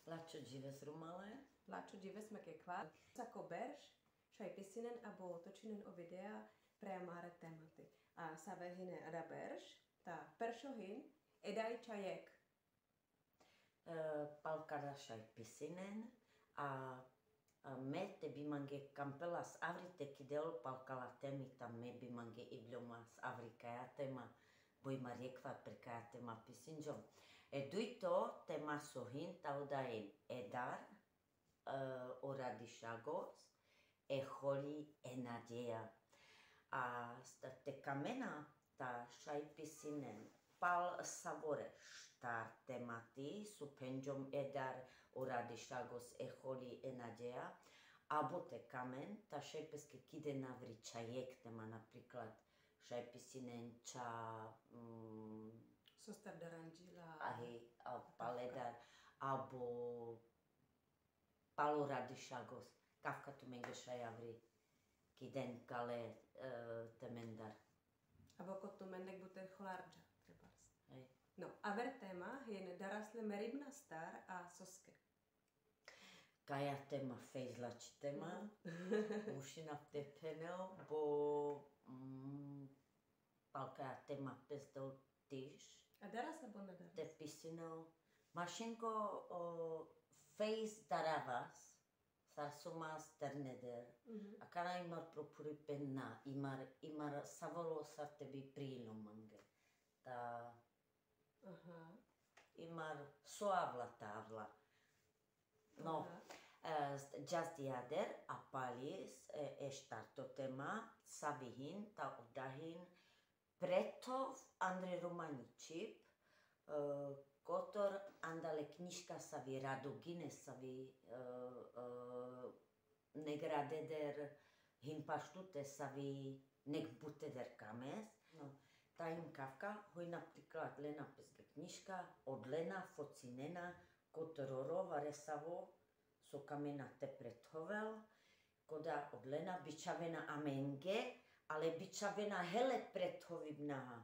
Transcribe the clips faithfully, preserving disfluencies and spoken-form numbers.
Plačo džives, Rumale. Plačo džives, me ke kva. Sako berš, šaj pisinen abo točinen o videa pre amare temati. A save hine ada berš, ta peršo hin, edaj čajek. E, palkara šaj pisinen, a, a me te bi mange kampelas avri te kidel palkala temi, ta me bi mange ivljomas avri kaja tema, boj mar jekva pre kaja tema pisinđom. E dujto tema so hin, ta oda hin edar, e, o Radišagos, e holi e Nadeja. A s-, te kamena ta šaj pisinen pal savore štar temati, so phenđom edar, o Radišagos, e holi e Nadeja, abo te kamen ta šaj peske kiden avri čajek tema, na priklad, šaj pisinen ča, mm, Sostar daranđila. Ahi, a, pal edar, abo pal o Radišagos, kavka tumenge šaj avri kiden kale, e, temendar. Abo ko tumendek buter holarđa trebars. Ej. No, aver tema hin daras le meribna star a soske. Kaja tema, fejzla či tema. Mhm. Mušina te phenel, bo, mm, palkaja tema pes dol tiš. A daras abo na daras? Te pisinel. Mašinko, o, fejz daravas, sar so ma sterneder. Mhm. Akana imar propuripen na, imar, imar savolo sar te bi prilom mange. Ta Aha. Imar so avla ta avla. No, aha, e, s-, džas dijader, a palis, e, e štarto tema, savi hin, ta oda hin, Prethov andre romani čhib, e, kotor andale knjiška savi Rado Guinness savi, e, e, negradeder hin paštute savi nek buteder kames. No, ta hin kavka, hoj na priklad lena peske knjiška, odlena, focinena, kotor o rovare savo, so kamena te prethovel, koda odlena bičhavena amenge, ale bičhavena hele prethovibnaha.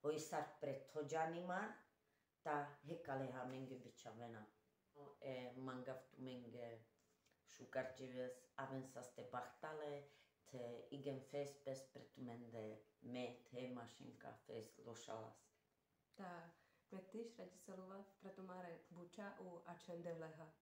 Hoj sar prethođan imar, ta he kale amenge bičhavena. E, mangav tumenge šukar džives, aven saste bahtale, te igen fejz pes pre tumende, me te mašinka fejz lošalas. Ta me tiš rađi sa luvav pre tumare buča u ačhende vleha.